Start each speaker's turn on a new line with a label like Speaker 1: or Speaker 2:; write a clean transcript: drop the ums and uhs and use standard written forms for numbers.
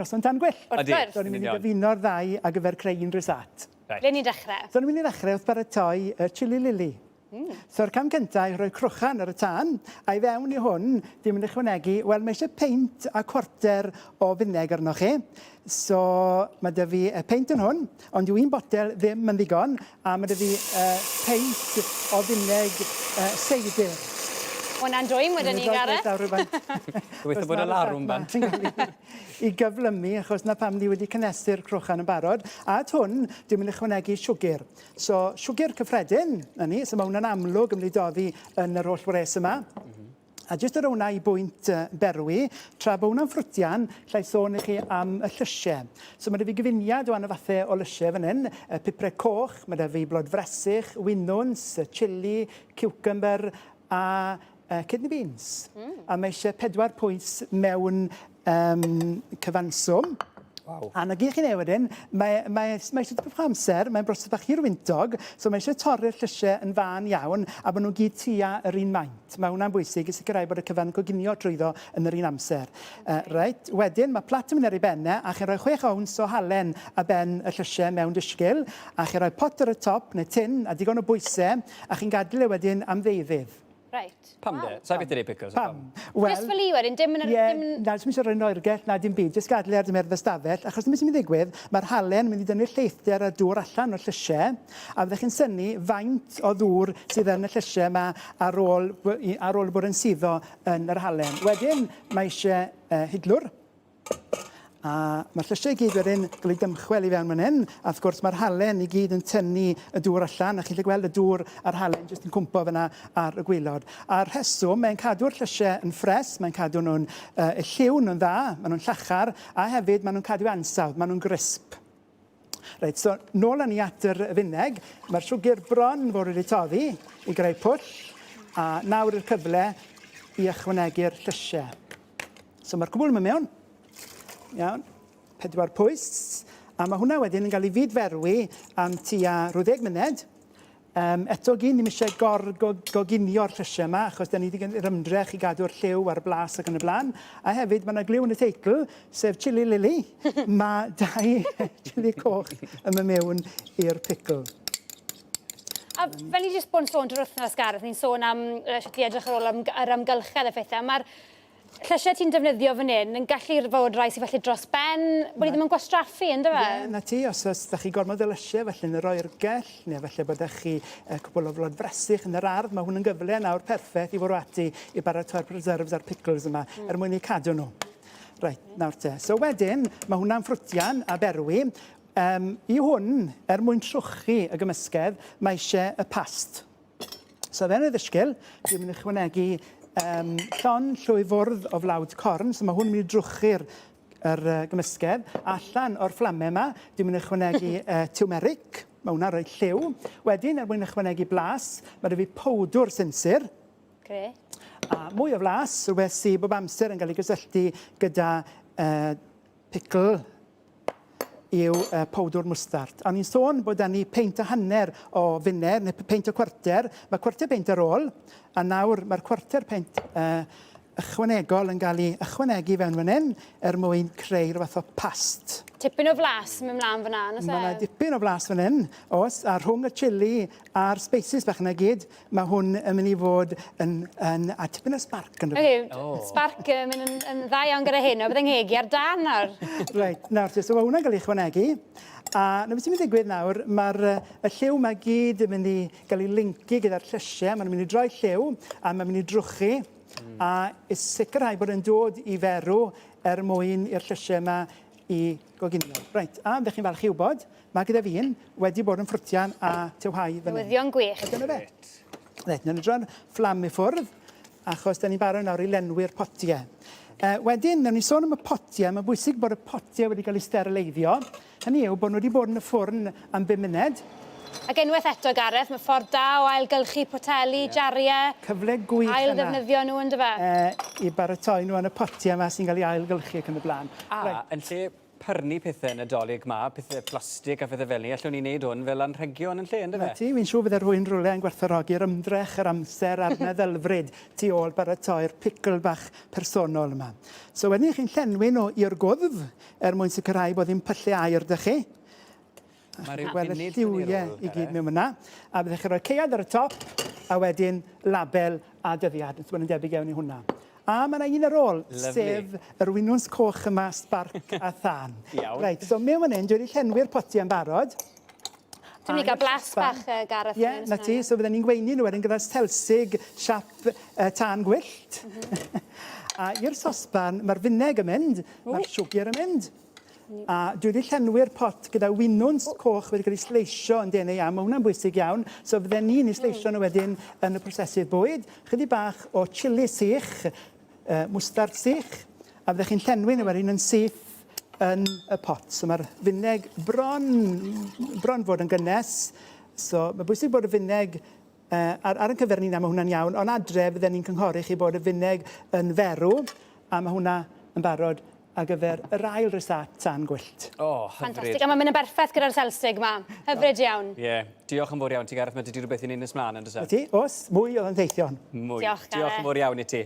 Speaker 1: Noson Tan Gwyllt.
Speaker 2: Wrth gwrs.
Speaker 1: So ni'n mynd i gyfuno'r ddau ar gyfer creu un rysáit.
Speaker 2: Reit. Ble ni'n dechrau?
Speaker 1: So ni'n mynd i ddechrau wrth baratoi y chili lili. So'r cam cyntaf yw rhoi crochan ar y tân, a i fewn i hwn, dwi'n mynd i ychwanegu, wel mae eisiau peint a cwarter o fineg arnoch chi. So mae 'da fi y peint yn hwn, ond dyw un botel ddim yn ddigon, A ma' 'da fi yy peint o fineg yy seidr.
Speaker 2: Ma' wnna'n dwym wedyn 'ny Gareth.
Speaker 3: Gobeithio bod y larwm bant.
Speaker 1: I gyflymu achos 'na pam ni wedi cynnesu'r crochan yn barod. A at hwn dwi'n mynd i ychwanegu siwgr. So siwgr cyffredin 'na ni, so ma' hwnna'n amlwg yn mynd i doddi yn yr holl wres yma. A jyst ar hwnna i bwynt berwi, tra bod hwnna'n ffrwtian, llai sôn i chi am y llysiau. So mae 'da fi gyfuniad o wahanol fathau o lysiau fan hyn, y pupre coch, mae 'da fi blodfresych, winwns, chilli, cucumber a kidney beans. A mae eisiau pedwar pwys mewn cyfanswm.
Speaker 3: Waw.
Speaker 1: A 'na gyd chi'n neud wedyn, mae mae mae eisiau tipyn bach o amser, mae'n broses bach hirwyntog, so mae eisiau torri'r llysiau yn fân iawn a bod nhw'n gyd tua yr un maint. Mae hwnna'n bwysig i sicrhau bod y cyfan yn coginio trwyddo yn yr un amser. Uh, reit, wedyn mae plat yn mynd ar ei ben e, a chi'n rhoi 6 owns o halen a ben y llysiau mewn disgyl, a chi'n rhoi pot ar y top neu tin a digon o bwysau, a chi'n gadael e wedyn am ddeuddydd.
Speaker 2: Reit.
Speaker 3: Pam de? Sa i byth 'di neud pickles.
Speaker 1: Pam? Wel...
Speaker 2: Jyst fel i wedyn, dim yn yr...
Speaker 1: Ie,
Speaker 2: dim...
Speaker 1: na, sdim isie rhoi yn oergell na dim byd, jyst gadel e ar dymheredd y stafell, achos dyma sy'n mynd i ddigwydd, mae'r halen yn mynd i dynnu'r lleithder a'r dŵr allan o'r llysie, a fyddech chi'n synnu faint o ddŵr sydd yn y llysie 'ma ar ôl ar ôl bod yn suddo yn yr halen. Wedyn, mae isie uh, hidlwr. A mae'r llysiau i gyd wedyn gael eu dymchwel i fewn fan hyn, a wrth gwrs mae'r halen i gyd yn tynnu y dŵr allan, a chi'n gallu gweld y dŵr a'r halen jyst yn cwmpo fyna ar y gwaelod. A'r rheswm, mae'n cadw'r llysiau yn ffres, mae'n cadw nhw'n uh, y lliw nhw'n dda, maen nhw'n llachar, a hefyd maen nhw'n cadw ansawdd, maen nhw'n grisp. Reit, so nôl â ni at yr fineg. Mae'r siwgr bron fod wedi toddi i greu pwll, a nawr yw'r cyfle i ychwanegu'r llysiau. So mae'r cwbl yn mynd mewn. Iawn. Pedwar pwys. A mae hwnna wedyn yn cael ei fyd-ferwi am tua rhyw ddeg munud. Um, eto gyn, ddim eisiau gor-goginio'r llysiau yma, achos da ni wedi gwneud yr ymdrech i gadw'r lliw a'r blas ac yn y blaen. A hefyd, mae yna gliw yn y teitl, sef Chili Lily. mae dau chili coch yn mynd mewn i'r pickle.
Speaker 2: A fel ni jyst bod yn sôn drwy'r wythnos, Gareth, ni'n sôn am uh, sut i edrych ar ôl am, yr amgylchedd a phethau. Mae'r llysiau ti'n defnyddio fan hyn yn gallu fod rai sydd falle dros ben, bod ni ddim yn gwastraffu, ynddo fe?
Speaker 1: Ie, 'na ti, os oes 'da chi gormod o lysiau falle yn yr oergell, neu falle bod 'da chi cwpwl o flodfresych yn yr ardd, mae hwn yn gyfle nawr perffaith i fwrw ati i baratoi'r preserves a'r pickles yma er mwyn eu cadw nhw. Reit, nawr te. So wedyn, mae hwnna'n ffrwtian a berwi. Um, I hwn, er mwyn trwchu y gymysgedd, mae eisiau y past. So fe yn y ddysgl, dwi'n mynd i ychwanegu um, llon llwy fwrdd o flawd corn, so mae hwn yn mynd i drwchu'r yr uh, gymysgedd. Allan o'r fflamau yma, dwi'n mynd i ychwanegu uh, turmeric, mae hwnna'n rhoi lliw. Wedyn, er mwyn ychwanegu blas, mae 'da fi powdwr sinsir.
Speaker 2: Gret.
Speaker 1: A mwy o flas, rhywbeth sydd bob amser yn cael ei gysylltu gyda uh, pickle yw uh, powdwr mwstard. O'n i'n sôn bod 'da ni peint a hanner o finer, neu peint o cwarter. Mae cwarter peint ar ôl, a nawr mae'r cwarter peint uh, ychwanegol yn cael ei ychwanegu fewn fan hyn er mwyn creu rhyw fath o past.
Speaker 2: Tipyn o flas yn mynd mlaen fyna, oes e?
Speaker 1: Mae yna dipyn o flas fan hyn, oes, a rhwng y chili a'r spices bach yna gyd, Mae hwn yn mynd i fod yn, yn a tipyn o sbarc yn
Speaker 2: okay, oh. Sbarc yn mynd yn, yn dda iawn gyda hyn, o bydd yng ngheg i ar dan nawr.
Speaker 1: Reit, nawr te, so mae hwnna'n cael ei ychwanegu. A na beth sy'n mynd i ddigwydd nawr, mae'r y lliw mae gyd yn mynd i gael ei lincu gyda'r llysiau, mae'n mynd i droi lliw, a mae'n mynd i drwchu, a i sicrhau bod yn dod i ferw er mwyn i'r llysiau yma i goginio. Reit, a ydych chi'n falch i wybod, Mae gyda fi un wedi bod yn ffrwtian a tywhau fan hyn.
Speaker 2: Newyddion gwych.
Speaker 1: A dyna fe. Reit, nawn ni droi'r fflam i ffwrdd, achos da ni'n barod nawr i lenwi'r potiau. Uh, wedyn, nawn ni sôn am y potiau. Mae'n bwysig bod y potiau wedi cael eu sterileiddio. Hynny yw bod nhw wedi bod yn y ffwrn am 5 munud.
Speaker 2: Ac unwaith eto, Gareth, mae ffordd da o ailgylchu poteli, yeah. jariau.
Speaker 1: Cyfle gwych yna.
Speaker 2: Ail-ddefnyddio nhw, ynddo fe?
Speaker 1: Uh, I baratoi nhw yn y potiau yma sy'n cael ei ailgylchu ac yn y blaen.
Speaker 3: A, right. yn lle pyrnu pethe Nadolig 'ma, pethe plastig a phethe fel 'ny, allwn ni neud hwn fel anrhegion yn lle, yndyfe?
Speaker 1: 'Na ti, wi'n siŵr bydde rhywun rywle yn gwerthfawrogi'r ymdrech, yr amser a'r meddylfryd tu ôl baratoi'r picl bach personol yma. So wedyn chi'n llenwi nhw i'r gwddf er mwyn sicrhau bod ddim pyllau aer 'da chi.
Speaker 3: Mae rhyw
Speaker 1: Gweld y
Speaker 3: funud yn ei
Speaker 1: lliwiau
Speaker 3: rôl,
Speaker 1: i gyd
Speaker 3: Gareth.
Speaker 1: mewn fyna. A byddech chi'n rhoi caead ar y top, a wedyn label a dyddiad. Wrth gwrs, yn debyg iawn i hwnna. A mae yna un ar ôl,
Speaker 3: Lovely.
Speaker 1: sef yr winwns coch yma, sbarc a thân.
Speaker 3: Iawn.
Speaker 1: Reit, so mewn fan hyn, dwi wedi llenwi'r potiau yn barod.
Speaker 2: Dwi'n mynd i gael blas bach, Gareth.
Speaker 1: Ie, yeah, na ti. So fydden ni'n gweini nhw wedyn gyda selsig siap tân gwyllt. A i'r sosban, mae'r fineg yn mynd, mae'r siwgr yn mynd. A dwi wedi llenwi'r pot gyda winwns coch wedi cael ei sleisio yn denau iawn. Mae hwnna'n bwysig iawn. So fydden ni'n ei sleisio nhw wedyn yn y prosesydd bwyd. Chydig bach o chili sych, mwstard sych, a fyddech chi'n llenwi nhw wedyn yn syth yn y pot. So mae'r fineg bron, bron fod yn gynnes. So mae'n bwysig bod y fineg ar, ar ein cyfer ni na, mae hwnna'n iawn, ond adre fydden ni'n cynghori chi bod y fineg yn ferw, a mae hwnna yn barod ar gyfer yr ail rysat tân gwyllt.
Speaker 3: O, hyfryd.
Speaker 2: Ffantastig. A mae'n mynd yn berffaith gyda'r selsig 'ma. Hyfryd iawn.
Speaker 3: Ie. Yeah. Diolch yn fawr iawn ti, Gareth. Mae 'da ti rhywbeth i wneud nes mlaen, yn does e?
Speaker 1: Ti? Oes. Mwy o ddanteithion.
Speaker 3: Mwy.
Speaker 2: Diolch, Gareth.
Speaker 3: Diolch yn fawr iawn i ti.